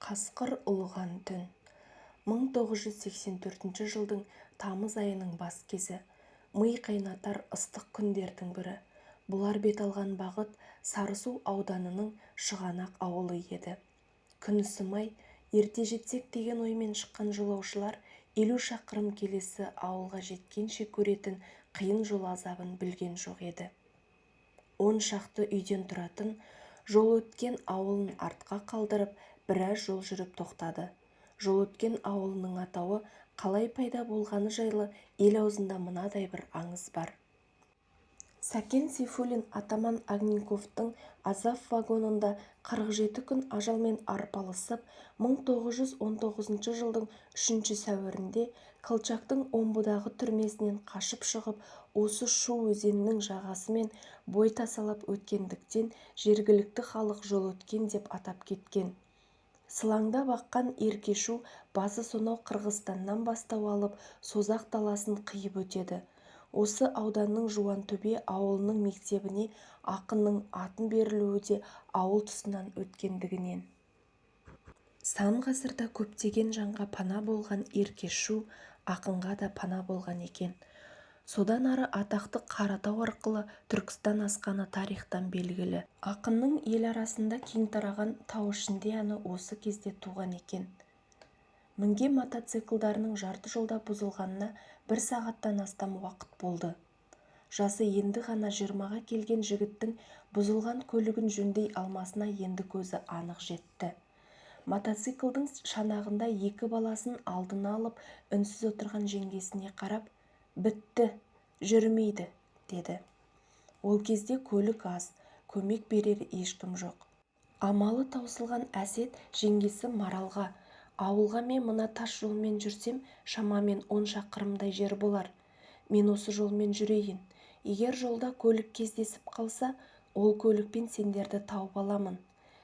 Қасқыр ұлыған түн. 1984 жылдың тамыз айының бас кезі. Ми қайнатар ыстық күндердің бірі. Бұлар бет алған бағыт Сарысу ауданының Шығанақ ауылы еді. Күн ысымай, ерте жетсек деген оймен шыққан жолаушылар 50 шақырым келесі ауылға жеткенше көретін қиын жол азабын білген жоқ еді. 10 шақты үйден тұратын Жолөткен ауылын артқа қалдырып, біраз жол жүріп тоқтады. Жолөткен ауылының атауы қалай пайда болғаны жайлы ел аузында мынадай бір аңыз бар. Сәкен Сейфуллин атаман Огненковтың азап вагонында 47 күн ажалмен арпалысып, 1919 жылдың 3 сәуірінде Колчактың Омбыдағы түрмесінен қашып шығып, осы Шу өзенінің жағасымен бой тасалап өткендіктен жергілікті халық Жолөткен деп атап кеткен. Сылаңдап аққан ерке Шу басы сонау Қырғызстаннан бастау алып, Созақ даласын қиып өтеді. Осы ауданның Жуантөбе ауылының мектебіне ақынның атын берілуі де ауыл тұсынан өткендігінен. Сан ғасырда көптеген жанға пана болған ерке Шу ақынға да пана болған екен. Содан ары атақты Қаратау арқылы Түркістан асқаны тарихтан белгілі. Ақынның ел арасында кең тараған Тау ішінде әні осы кезде туған екен. Мінген мотоциклдарының жарты жолда бұзылғанына бір сағаттан астам уақыт болды. Жасы енді ғана 20-ға келген жігіттің бұзылған көлігін жөндей алмасына енді көзі анық жетті. Мотоциклдің шанағында екі баласын алдына алып үнсіз отырған жеңгесіне қарап: «Бітті, жүрмейді», – деді. Ол кезде көлік аз, көмек берер ешкім жоқ. Амалы таусылған Әсет жеңгесі Маралға: «Ауылға мен мына тас жолмен жүрсем шамамен 10 шақырымдай жер болар. Мен осы жолмен жүрейін. Егер жолда көлік кездесіп қалса, ол көлікпен сендерді тауып аламын.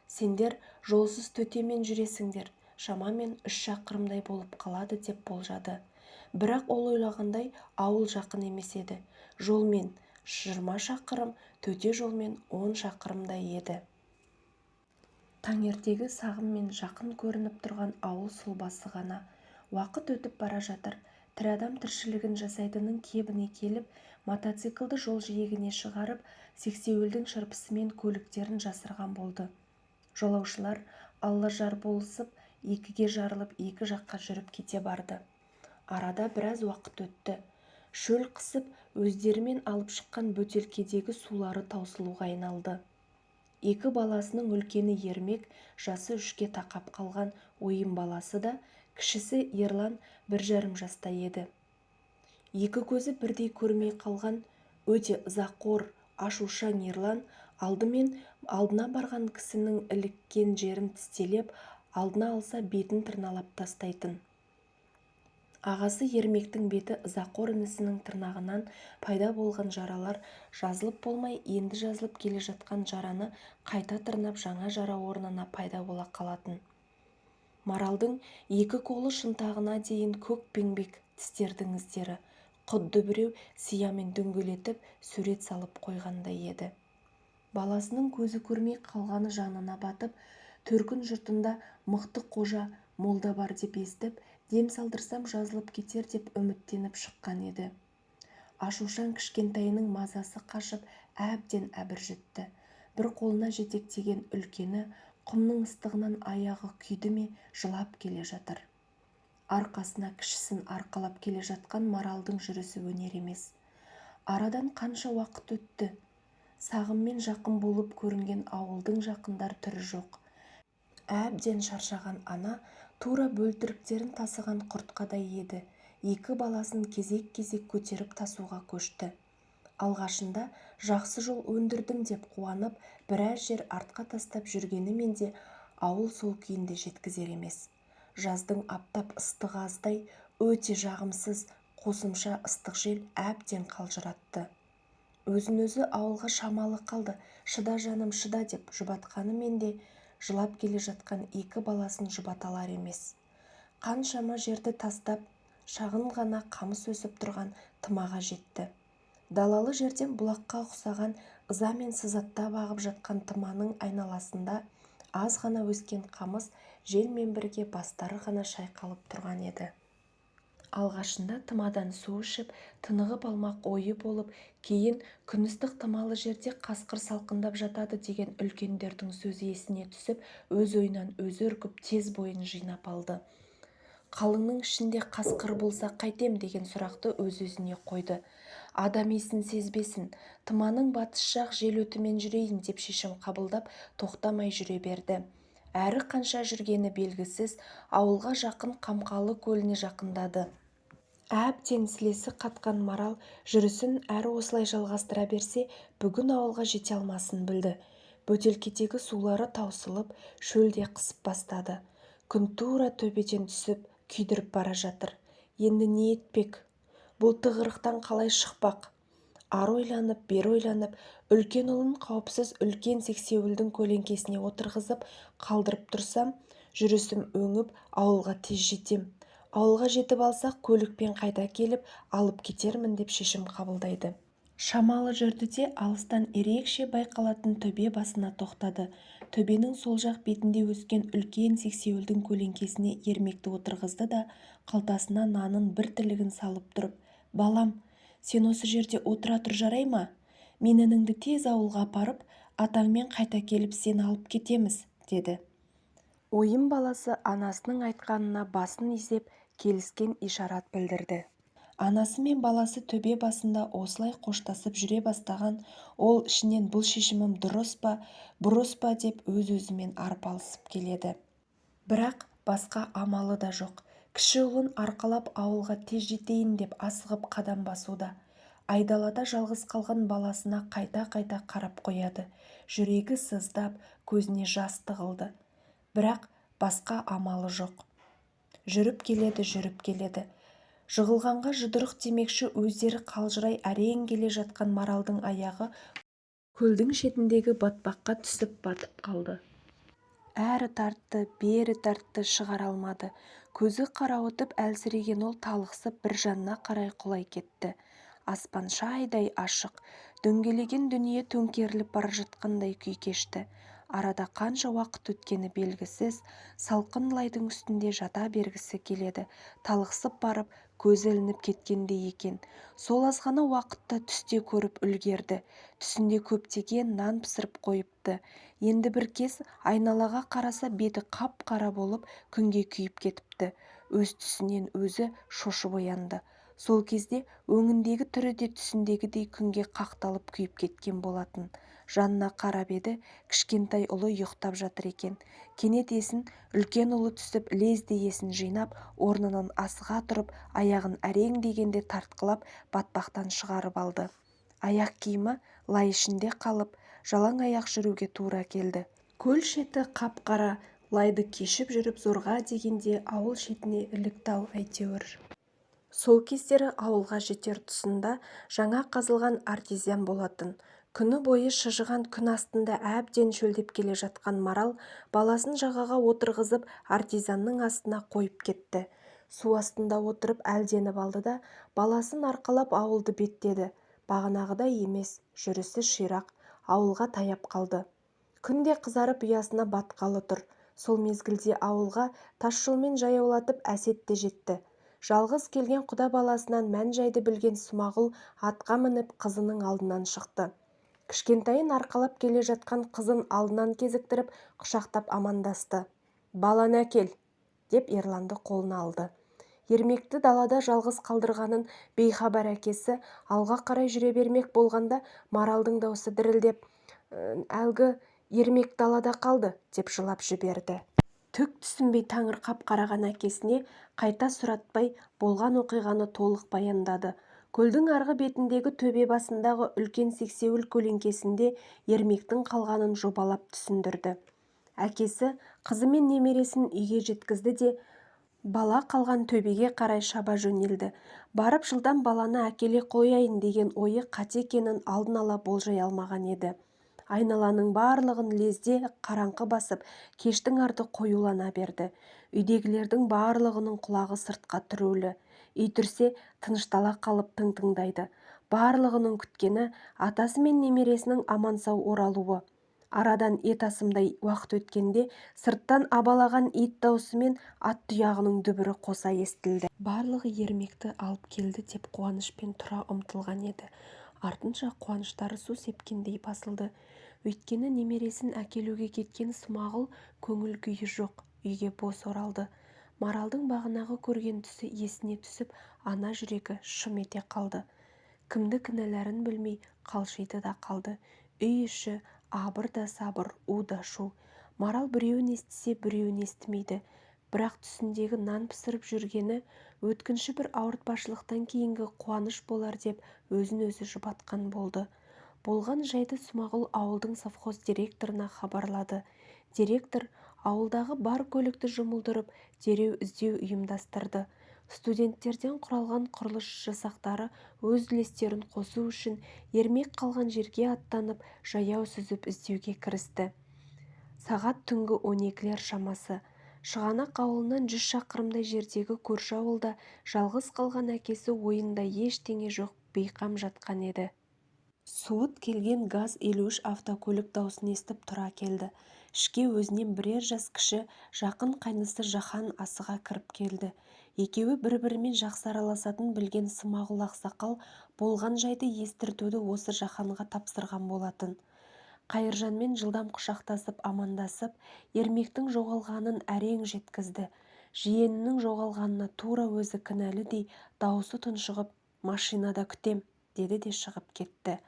Сендер жолсыз төтемен жүресіңдер, шамамен 3 шақырымдай болып қалады», – деп болжады. Бірақ ол ойлағандай ауыл жақын емес еді. Жолмен 20 шақырым, төте жолмен 10 шақырымдай еді. Таңертеңгі сағыммен жақын көрініп тұрған ауыл сұлбасы ғана. Уақыт өтіп бара жатыр. Тірі адам тіршілігін жасайтынның кебіне келіп, мотоциклді жол жиегіне шығарып, сексеуілдің шырпысымен көліктерін жасырған болды. Жолаушылар аллажар болысып, екіге жарылып екі жаққа жүріп кете барды. Арада біраз уақыт өтті. Шөл қысып, өздерімен алып шыққан бөтелкедегі сулары таусылуға айналды. Екі баласының үлкені Ермек жасы 3-ке тақап қалған ойын баласы да, кішісі Ерлан 1,5 жаста еді. Екі көзі бірдей көрмей қалған, өте ызақор, ашушаң Ерлан алдымен алдына барған кісінің іліккен жерін тістелеп, алдына алса бетін тырналап тастайтын. Ағасы Ермектің беті ызақор інісінің тырнағынан пайда болған жаралар жазылып болмай, енді жазылып келе жатқан жараны қайта тырнап, жаңа жара орнына пайда бола қалатын. Маралдың екі қолы шынтағына дейін көкпеңбек тістердің іздері, құдды біреу сиямен дөңгелетіп сурет салып қойғандай еді. Баласының көзі көрмей қалғаны жанына батып, төркін жұртында мықты қожа, молда бар деп естіп, дем салдырсам жазылып кетер деп үміттеніп шыққан еді. Ашушаң кішкентайының мазасы қашып, әбден әбіржітті. Бір қолына жетектеген үлкені құмның ыстығынан аяғы күйді ме, жылап келе жатыр. Арқасына кішісін арқалап келе жатқан Маралдың жүрісі өнер емес. Арадан қанша уақыт өтті. Сағыммен жақын болып көрінген ауылдың жақындар түрі жоқ. Әбден шаршаған ана тура бөлтіріктерін тасыған құртқадай еді, екі баласын кезек-кезек көтеріп тасуға көшті. Алғашында жақсы жол өндірдім деп қуанып, біраз жер артқа тастап жүргенімен де ауыл сол күйінде жеткізер емес. Жаздың аптап ыстығы аздай, өте жағымсыз қосымша ыстық жел әбден қалжыратты. Өзін-өзі ауылға шамалы қалды, шыда жаным, шыда деп жұбатқанымен де жылап келе жатқан екі баласын жұбата алар емес. Қаншама жерді тастап, шағын ғана қамыс өсіп тұрған тымаға жетті. Далалы жерден бұлаққа ұқсаған ызамен сызаттап ағып жатқан тыманың айналасында Аз ғана өскен қамыс желмен бірге бастары ғана шайқалып тұрған еді. Алғашында тымадан су ішіп, тынығып алмақ ойы болып, кейін күн ыстық тымалы жерде қасқыр салқындап жатады деген үлкендердің сөзі есіне түсіп, өз ойынан өзі үркіп тез бойын жинап алды. Қалыңның ішінде қасқыр болса қайтем деген сұрақты өз-өзіне қойды. Адам иісін сезбесін, тыманың батыс жақ жел өтімен жүрейін деп шешім қабылдап, тоқтамай жүре берді. Әрі қанша жүргені белгісіз, ауылға жақын Қамқалы көліне жақындады. Әбден сілесі қатқан Марал жүрісін әрі осылай жалғастыра берсе, бүгін ауылға жете алмасын білді. Бөтелкедегі сулары таусылып, шөл де қысып бастады. Күн тура төбеден түсіп, күйдіріп бара жатыр. Енді не етпек? Бұл тығырықтан қалай шықпақ? Ары ойланып, бері ойланып, үлкен ұлын қауіпсіз үлкен сексеуілдің көлеңкесіне отырғызып қалдырып тұрсам, жүрісім өңіп, ауылға тез жетем. Ауылға жетіп алсақ, көлікпен қайта келіп, алып кетермін деп шешім қабылдайды. Шамалы жүрді де алыстан ерекше байқалатын төбе басына тоқтады. Төбенің сол жақ бетінде өскен үлкен сексеуілдің көлеңкесіне Ермекті отырғызды да, қалтасына нанын бір тілігін салып тұрып: «Балам, сен осы жерде отыра тұр жарай ма? Мен ініңді тез ауылға апарып, атаңмен қайта келіп сені алып кетеміз», – деді. Ойын баласы анасының айтқанына басын изеп келіскен ишарат білдірді. Анасы мен баласы төбе басында осылай қоштасып жүре бастаған ол ішінен бұл шешімім дұрыс па, бұрыс па деп өз-өзімен арпалысып келеді. Бірақ басқа амалы да жоқ. Кіші ұлын арқалап ауылға тез жетейін деп асығып қадам басуда. Айдалада жалғыз қалған баласына қайта-қайта қарап қояды. Жүрегі сыздап, көзіне жас тығылды. Бірақ басқа амалы жоқ. Жүріп келеді, жүріп келеді. Жығылғанға жұдырық демекші өздері қалжырай әрең келе жатқан Маралдың аяғы көлдің шетіндегі батпаққа түсіп батып қалды. Әрі тартты, бері тартты шығара алмады. Көзі қарауытып әлсіреген ол талықсып бір жанына қарай құлай кетті. Аспан шайдай ашық. Дөңгелеген дүние төңкеріліп бара жатқандай күй кешті. Арада қанша уақыт өткені белгісіз, салқын лайдың үстінде жата бергісі келеді. Талықсып барып, көзі ілініп кеткендей екен. Сол азғана уақытта түс те көріп үлгерді. Түсінде көптеген нан пісіріп қойыпты. Енді бір кез айналаға қараса беті қап-қара болып күнге күйіп кетіпті. Өз түсінен өзі шошып оянды. Сол кезде өңіндегі түрі де түсіндегідей күнге қақталып күйіп кеткен болатын. Жанына қарап еді, кішкентай ұлы ұйықтап жатыр екен. Кенет есін үлкен ұлы түсіп, лезде есін жинап, орнынан асыға тұрып, аяғын әрең дегенде тартқылап, батпақтан шығарып алды. Аяқ киімі лай ішінде қалып, жалаң аяқ жүруге тура келді. Көл шеті қап-қара, лайды кешіп жүріп зорға дегенде ауыл шетіне ілікті-ау әйтеуір. Сол кездері ауылға жетер тұсында жаңа қазылған артезиан болатын. Күні бойы шыжыған күн астында әбден шөлдеп келе жатқан Марал баласын жағаға отырғызып артезианның астына қойып кетті. Су астында отырып әлденіп алды да, баласын арқалап ауылды беттеді. Бағанағыдай емес, жүрісі ширақ, ауылға таяп қалды. Күн де қызарып ұясына батқалы тұр. Сол мезгілде ауылға тас жолмен жаяулатып Әсет те жетті. Жалғыз келген құда баласынан мән-жайды білген Смағұл атқа мініп қызының алдынан шықты. Кішкентайын арқалап келе жатқан қызын алдынан кезіктіріп құшақтап амандасты. Баланы әкел, деп Ерланды қолына алды. Ермекті далада жалғыз қалдырғанын бейхабар әкесі алға қарай жүре бермек болғанда Маралдың даусы дірілдеп: Әлгі Ермек далада қалды, деп жылап жіберді. Түк түсінбей таңырқап қараған әкесіне қайта сұратпай, болған оқиғаны толық баяндады. Көлдің арғы бетіндегі төбе басындағы үлкен сексеуіл көлеңкесінде Ермектің қалғанын жобалап түсіндірді. Әкесі қызы мен немересін үйге жеткізді де, бала қалған төбеге қарай шаба жөнелді. Барып жылдам баланы әкеле қояйын деген ойы қате екенін алдын ала болжай алмаған еді. Айналаның барлығын лезде қараңғы басып, кештің арты қоюлана берді. Үйдегілердің барлығының құлағы сыртқа түрулі. Ит үрсе, тыныштала қалып тың тыңдайды. Барлығының күткені атасы мен немересінің аман-сау оралуы. Арадан ет асымдай уақыт өткенде сырттан абалаған ит даусы мен ат тұяғының дүбірі қоса естілді. Барлығы Ермекті алып келді деп қуанышпен тұра ұмтылған еді, артынша қуаныштары су сепкендей басылды. Өйткені немересін әкелуге кеткен Смағұл көңіл күйі жоқ, үйге бос оралды. Маралдың бағанағы көрген түсі есіне түсіп, ана жүрегі шым ете қалды. Кімді кінәларын білмей қалшиды да қалды. Үй іші абыр да сабыр, у да шу. Марал біреуін естісе, біреуін естімейді. Бірақ түсіндегі нан пісіріп жүргені өткінші бір ауыртпашылықтан кейінгі қуаныш болар деп өзін-өзі жұбатқан болды. Болған жайды Смағұл ауылдың совхоз директорына хабарлады. Директор ауылдағы бар көлікті жұмылдырып, дереу іздеу ұйымдастырды. Студенттерден құралған құрылыс жасақтары өз үлестерін қосу үшін Ермек қалған жерге аттанып, жаяу сүзіп іздеуге кірісті. Сағат түнгі 12-лер шамасы. Шығанақ ауылынан 100 шақырымдай жердегі көрші ауылда жалғыз қалған әкесі ойында ештеңе жоқ бейқам жатқан еді. Суыт келген ГАЗ-53 автокөлік даусын естіп тұра келді. Ішке өзінен бірер жас кіші жақын қайнысы Жаһан асыға кіріп келді. Екеуі бір-бірімен жақсы араласатынын білген Смағұл ақсақал болған жайды естіртуді осы Жаһанға тапсырған болатын. Қайыржанмен жылдам құшақтасып амандасып, Ермектің жоғалғанын әрең жеткізді. Жиенінің жоғалғанына тура өзі кінәлідей даусы тұншығып, «Машинада күтем», деді де шығып кетті.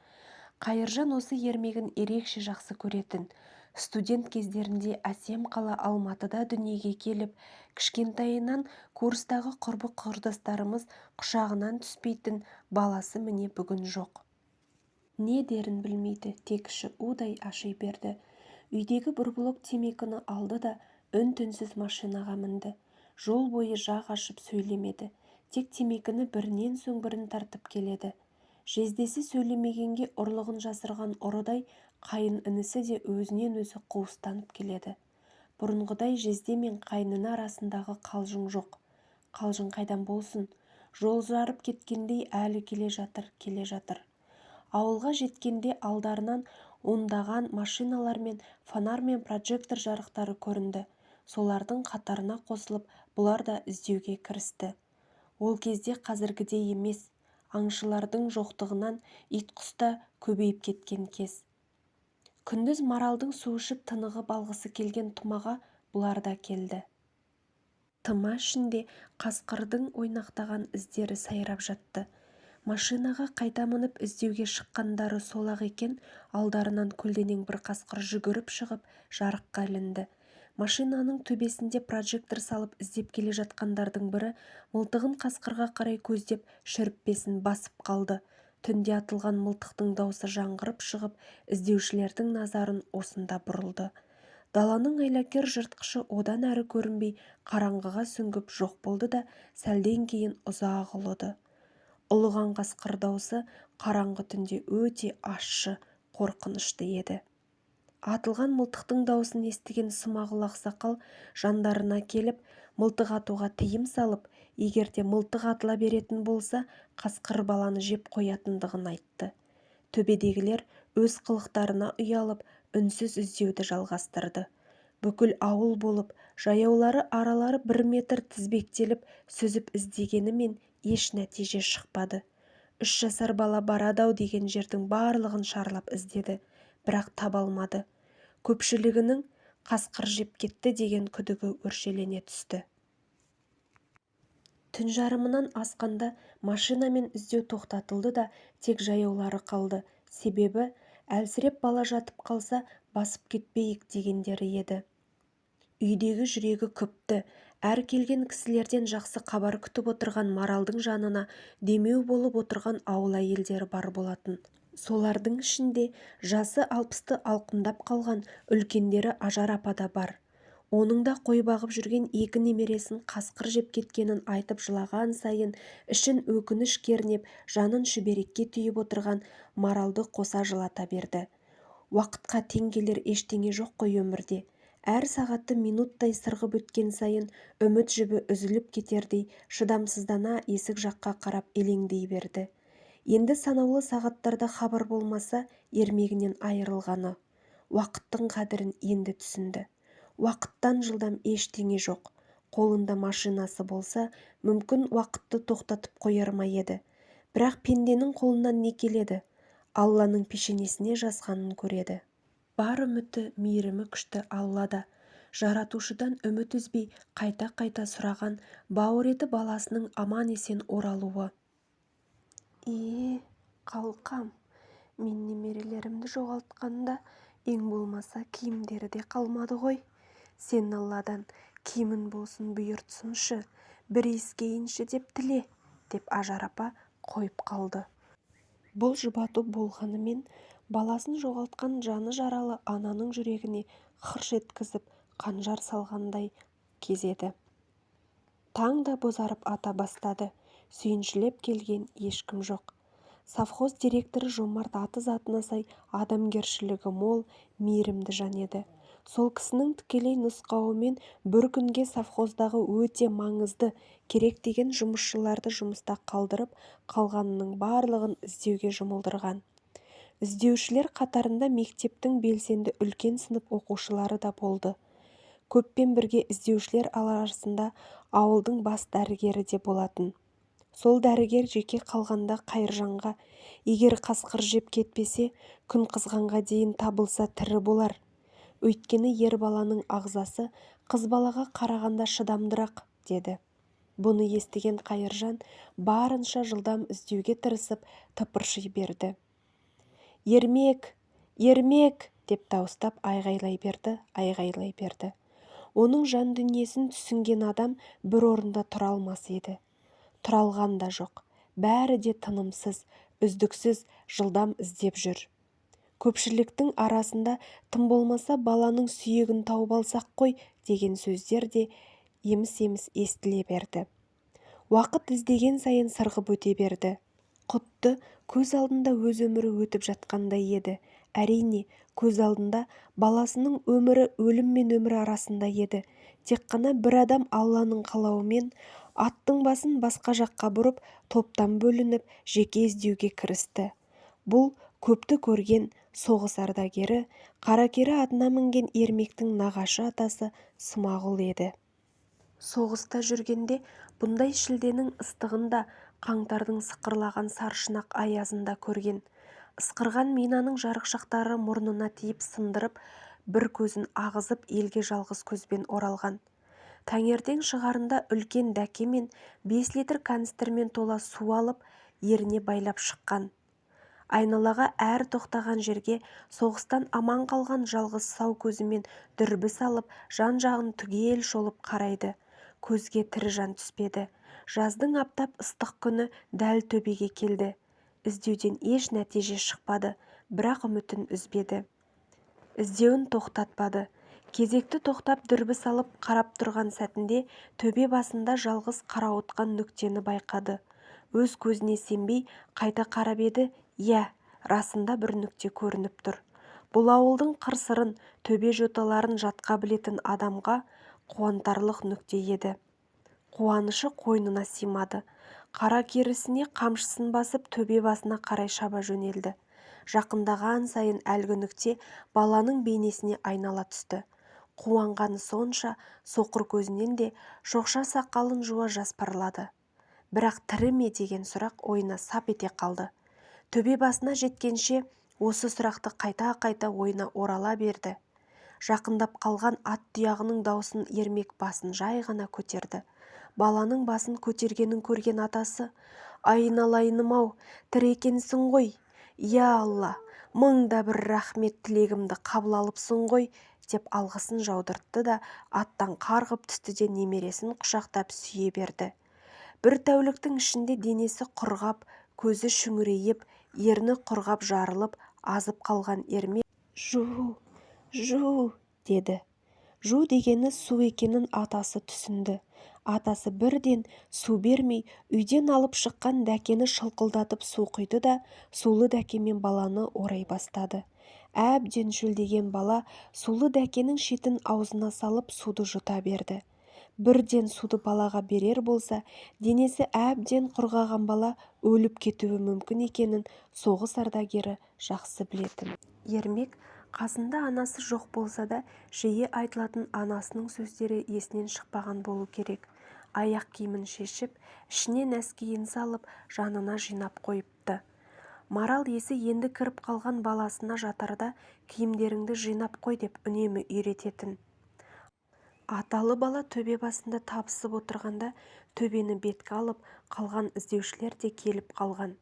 Қайыржан осы Ермегін ерекше жақсы көретін. Студент кездерінде әсем қала Алматыда дүниеге келіп, кішкентайынан курстағы құрбы-құрдастарымыз құшағынан түспейтін баласы міне бүгін жоқ. Не дерін білмейді, тек іші удай аши берді. Үйдегі бір блок темекіні алды да үн-түнсіз машинаға мінді. Жол бойы жақ ашып сөйлемеді. Тек темекіні бірінен соң бірін тартып келеді. Жездесі сөйлемегенге ұрлығын жасырған ұрыдай қайын інісі де өзінен-өзі қуыстанып келеді. Бұрынғыдай жезде мен қайын іні арасындағы қалжың жоқ. Қалжың қайдан болсын, жол жарып кеткендей әлі келе жатыр, келе жатыр. Ауылға жеткенде алдарынан ондаған машиналар мен фонарь мен прожектор жарықтары көрінді. Солардың қатарына қосылып бұлар да іздеуге кірісті. Ол кезде қазіргідей емес, аңшылардың жоқтығынан ит-құс та көбейіп кеткен кез. Күндіз Маралдың су ішіп тынығып алғысы келген тұмаға бұлар да келді. Тұма ішінде қасқырдың ойнақтаған іздері сайрап жатты. Машинаға қайта мініп іздеуге шыққандары сол-ақ екен, алдарынан көлденең бір қасқыр жүгіріп шығып, жарыққа ілінді. Машинаның төбесінде прожектор салып іздеп келе жатқандардың бірі мылтығын қасқырға қарай көздеп шүріппесін басып қалды. Түнде атылған мылтықтың даусы жаңғырып шығып, іздеушілердің назарын осында бұрылды. Даланың айлакер жыртқышы одан әрі көрінбей қараңғыға сүңгіп жоқ болды да, сәлден кейін ұзақ ұлыды. Ұлыған қасқыр даусы қараңғы түнде өте ащы, қорқынышты еді. Атылған мылтықтың даусын естіген Смағұл ақсақал жандарына келіп, мылтық атуға тыйым салып, егер де мылтық атыла беретін болса, қасқыр баланы жеп қоятындығын айтты. Төбедегілер өз қылықтарына ұялып, үнсіз іздеуді жалғастырды. Бүкіл ауыл болып, жаяулары аралары бір метр тізбектеліп сүзіп іздегенімен еш нәтиже шықпады. 3 жасар бала барады-ау деген жердің барлығын шарлап іздеді, бірақ таба алмады. Көпшілігінің қасқыр жеп кетті деген күдігі өршелене түсті. Түн жарымынан асқанда машинамен іздеу тоқтатылды да, тек жаяулары қалды. Себебі, әлсіреп бала жатып қалса, басып кетпейік дегендері еді. Үйдегі жүрегі күпті, әр келген кісілерден жақсы хабар күтіп отырған Маралдың жанына демеу болып отырған ауыл әйелдері бар болатын. Солардың ішінде жасы 60-ты алқымдап қалған үлкендері Ажар апа да бар. Оның да қой бағып жүрген екі немересін қасқыр жеп кеткенін айтып жылаған сайын ішін өкініш кернеп, жанын шүберекке түйіп отырған Маралды қоса жылата берді. Уақытқа тең келер ештеңе жоқ қой өмірде. Әр сағаты минуттай сырғып өткен сайын үміт жібі үзіліп кетердей шыдамсыздана есік жаққа қарап елеңдей берді. Енді санаулы сағаттарда хабар болмаса, Ермегінен айырылғаны. Уақыттың қадірін енді түсінді. Уақыттан жылдам ештеңе жоқ. Қолында машинасы болса, мүмкін уақытты тоқтатып қояр ма еді. Бірақ пенденің қолынан не келеді? Алланың пешенесіне жазғанын көреді. Бар үміті мейірімі күшті Аллада. Жаратушыдан үміт үзбей қайта-қайта сұраған бауыр еті баласының аман-есен оралуы. Е, қалқам, мен немерелерімді жоғалтқанда ең болмаса киімдері де қалмады ғой. Сен Алладан киімін болсын бұйыртсыншы, бір иіскейінші деп тіле, деп Ажар апа қойып қалды. Бұл жұбату болғанымен, баласын жоғалтқан жаны жаралы ананың жүрегіне қырш еткізіп қанжар салғандай кезеді. Таң да бозарып ата бастады. Сүйіншілеп келген ешкім жоқ. Совхоз директоры Жомарт аты затына сай адамгершілігі мол, мейірімді жан еді. Сол кісінің тікелей нұсқауымен бір күнге совхоздағы өте маңызды, керек деген жұмысшыларды жұмыста қалдырып, қалғанының барлығын іздеуге жұмылдырған. Іздеушілер қатарында мектептің белсенді үлкен сынып оқушылары да болды. Көппен бірге іздеушілер арасында ауылдың бас дәрігері де болатын. Сол дәрігер жеке қалғанда Қайыржанға: «Егер қасқыр жеп кетпесе, күн қызғанға дейін табылса тірі болар. Өйткені ер баланың ағзасы қыз балаға қарағанда шыдамдырақ», – деді. Бұны естіген Қайыржан барынша жылдам іздеуге тырысып тыпырши берді. «Ермек! Ермек!» деп дауыстап айғайлай берді, айғайлай берді. Оның жан дүниесін түсінген адам бір орында тұра алмас еді. Тұра алған да жоқ. Бәрі де тынымсыз, үздіксіз, жылдам іздеп жүр. Көпшіліктің арасында тым болмаса баланың сүйегін тауып алсақ қой деген сөздер де еміс-еміс естіле берді. Уақыт іздеген сайын сырғып өте берді. Құдды көз алдында өз өмірі өтіп жатқандай еді. Әрине, көз алдында баласының өмірі өлім мен өмір арасында еді. Тек қана бір адам Алланың қалауымен аттың басын басқа жаққа бұрып, топтан бөлініп, жеке іздеуге кірісті. Бұл көпті көрген соғыс ардагері, Қаракері атына мінген Ермектің нағашы атасы Смағұл еді. Соғыста жүргенде бұндай шілденің ыстығын да, қаңтардың сықырлаған сарышұнақ аязын да көрген. Ысқырған минаның жарықшақтары мұрнына тиіп сындырып, бір көзін ағызып елге жалғыз көзбен оралған. Таңертең шығарында үлкен дәкемен 5 литр канистрмен тола су алып, еріне байлап шыққан. Айналаға әр тоқтаған жерге соғыстан аман қалған жалғыз сау көзімен дүрбі салып, жан-жағын түгел шолып қарайды. Көзге тірі жан түспеді. Жаздың аптап ыстық күні дәл төбеге келді. Іздеуден еш нәтиже шықпады, бірақ үмітін үзбеді. Іздеуін тоқтатпады. Кезекті тоқтап дүрбі салып қарап тұрған сәтінде төбе басында жалғыз қарауытқан нүктені байқады. Өз көзіне сенбей қайта қарап еді, иә, расында бір нүкте көрініп тұр. Бұл ауылдың қыр-сырын, төбе-жоталарын жатқа білетін адамға қуантарлық нүкте еді. Қуанышы қойнына сыймады. Қаракерісіне қамшысын басып төбе басына қарай шаба жөнелді. Жақындаған сайын әлгі нүкте баланың бейнесіне айнала түсті. Қуанғаны сонша, соқыр көзінен де шоқша сақалын жуа жас парлады. Бірақ тірі ме деген сұрақ ойына сап ете қалды. Төбе басына жеткенше осы сұрақты қайта-қайта ойына орала берді. Жақындап қалған ат тұяғының даусын Ермек басын жай ғана көтерді. Баланың басын көтергенін көрген атасы: «Айналайыным-ау, тірі екенсің ғой! Иә, Алла, мың да бір рахмет, тілегімді қабыл алыпсың ғой!» деп алғысын жаудыртты да аттан қарғып түсті де немересін құшақтап сүйе берді. Бір тәуліктің ішінде денесі құрғап, көзі шүңірейіп, ерні құрғап жарылып, азып қалған Ермек: «Жу, жу!» деді. Жу дегені су екенін атасы түсінді. Атасы бірден су бермей, үйден алып шыққан дәкені шылқылдатып су құйды да, сулы дәкемен баланы орай бастады. Әбден шөлдеген бала сулы дәкенің шетін аузына салып суды жұта берді. Бірден суды балаға берер болса, денесі әбден құрғаған бала өліп кетуі мүмкін екенін соғыс ардагері жақсы білетін. Ермек Қасында анасы жоқ болса да, жиі айтылатын анасының сөздері есінен шықпаған болу керек, аяқ киімін шешіп, ішіне нәскиін салып, жанына жинап қойыпты. Марал есі енді кіріп қалған баласына жатарда киімдеріңді жинап қой деп үнемі үйрететін. Аталы бала төбе басында табысып отырғанда төбені бетке алып қалған іздеушілер де келіп қалған.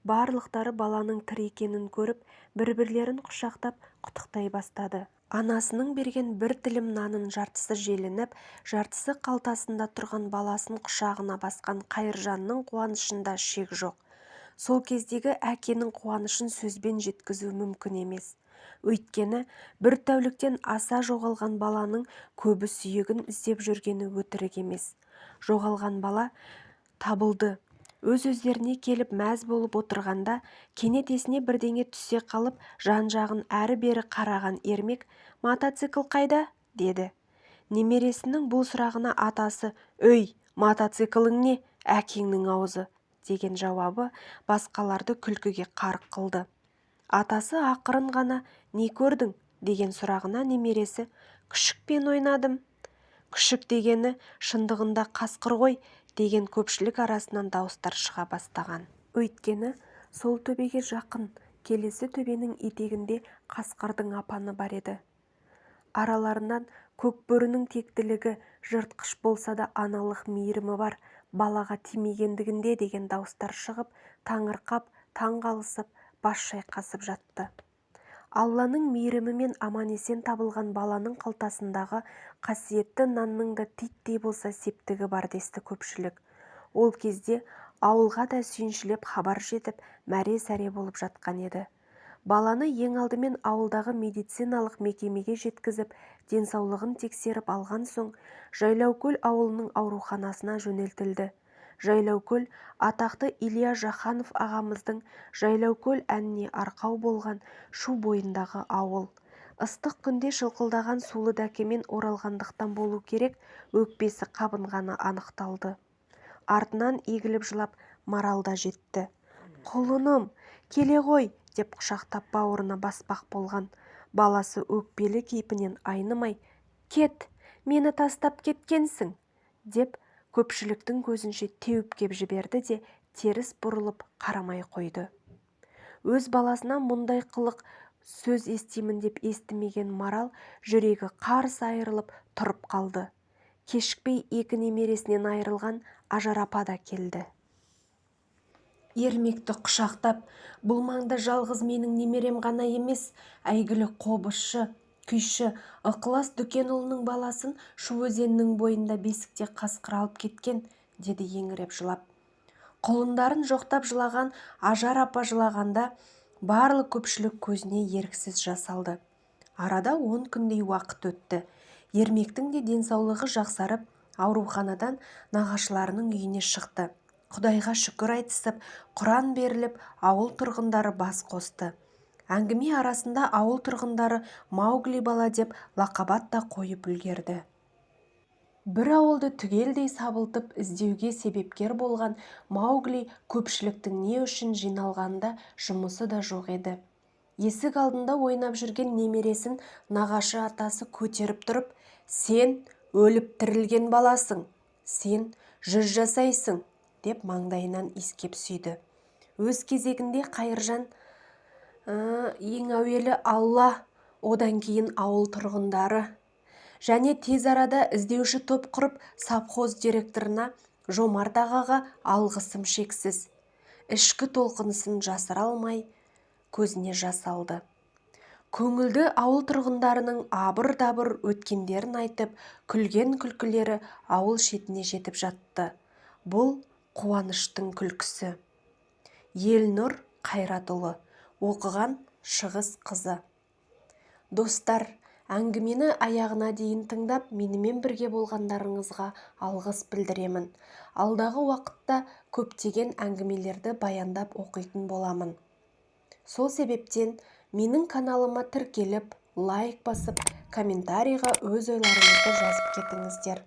Барлықтары баланың тірі екенін көріп, бір-бірлерін құшақтап құттықтай бастады. Анасының берген бір тілім нанын жартысы желініп, жартысы қалтасында тұрған баласын құшағына басқан Қайыржанның қуанышында шек жоқ. Сол кездегі әкенің қуанышын сөзбен жеткізу мүмкін емес. Өйткені, бір тәуліктен аса жоғалған баланың көбі сүйегін іздеп жүргені өтірік емес. Жоғалған бала табылды. Өз-өздеріне келіп мәз болып отырғанда кенет есіне бірдеңе түсе қалып жан-жағын әрі-бері қараған Ермек «Мотоцикл қайда?» деді. Немересінің бұл сұрағына атасы «Өй, мотоциклің не, әкеңнің аузы!» деген жауабы басқаларды күлкіге қарық қылды. Атасы ақырын ғана «Не көрдің?» деген сұрағына немересі «Күшікпен ойнадым». Күшік дегені шындығында қасқыр ғой деген көпшілік арасынан дауыстар шыға бастаған. Өйткені, сол төбеге жақын келесі төбенің етегінде қасқырдың апаны бар еді. Араларынан көкбөрінің тектілігі жыртқыш болса да аналық мейірімі бар, балаға тимегендігінде деген дауыстар шығып, таңырқап, таң қалысып, бас шайқасып жатты. Алланың мейірімімен аман-есен табылған баланың қалтасындағы қасиетті нанның да титтей болса септігі бар десті көпшілік. Ол кезде ауылға да сүйіншілеп хабар жетіп, мәре-сәре болып жатқан еді. Баланы ең алдымен ауылдағы медициналық мекемеге жеткізіп, денсаулығын тексеріп алған соң, Жайлаукөл ауылының ауруханасына жөнелтілді. Жайлаукөл атақты Илья Жаханов ағамыздың Жайлаукөл әніне арқау болған Шу бойындағы ауыл. Ыстық күнде шылқылдаған сулы дәкемен оралғандықтан болу керек, өкпесі қабынғаны анықталды. Артынан егіліп жылап Марал да жетті. Құлыным, келе ғой деп құшақтап бауырына баспақ болған баласы өкпелі кейпінен айнымай, «Кет, мені тастап кеткенсің!» деп көпшіліктің көзінше теуіп кеп жіберді де теріс бұрылып қарамай қойды. Өз баласынан мұндай қылық сөз естимін деп естімеген Марал жүрегі қарс айырылып тұрып қалды. Кешікпей екі немересінен айырылған Ажар апа да келді. Ермекті құшақтап, бұл маңда жалғыз менің немерем ғана емес, әйгілі қобызшы, күйші Ықылас Дүкенұлының баласын Шу өзенінің бойында бесікте қасқыр алып кеткен, деді еңіреп жылап. Құлындарын жоқтап жылаған Ажар апа жылағанда барлық көпшілік көзіне еріксіз жас алды. Арада 10 күндей уақыт өтті. Ермектің де денсаулығы жақсарып, ауруханадан нағашыларының үйіне шықты. Құдайға шүкір айтысып, құран беріліп, ауыл тұрғындары бас қосты. Әңгіме арасында ауыл тұрғындары Маугли бала деп лақап ат та қойып үлгерді. Бір ауылды түгелдей сабылтып іздеуге себепкер болған Маугли көпшіліктің не үшін жиналғанында жұмысы да жоқ еді. Есік алдында ойнап жүрген немересін нағашы атасы көтеріп тұрып, «Сен өліп тірілген баласың, сен 100 жасайсың» деп маңдайынан иіскеп сүйді. Өз кезегінде Қайыржан, «Ең әуелі Алла, одан кейін ауыл тұрғындары және тез арада іздеуші топ құрып совхоз директорына Жомарт ағаға алғысым шексіз». Ішкі толқынысын жасыра алмай көзіне жас алды. Көңілді ауыл тұрғындарының абыр-дабыр өткендерін айтып, күлген күлкілері ауыл шетіне жетіп жатты. Бұл қуаныштың күлкісі. Елнұр Қайратұлы, оқыған Шығыс қызы. Достар, әңгімені аяғына дейін тыңдап, менімен бірге болғандарыңызға алғыс білдіремін. Алдағы уақытта көптеген әңгімелерді баяндап оқитын боламын. Сол себептен менің каналыма тіркеліп, лайк басып, комментарийға өз ойларыңызды жазып кетіңіздер.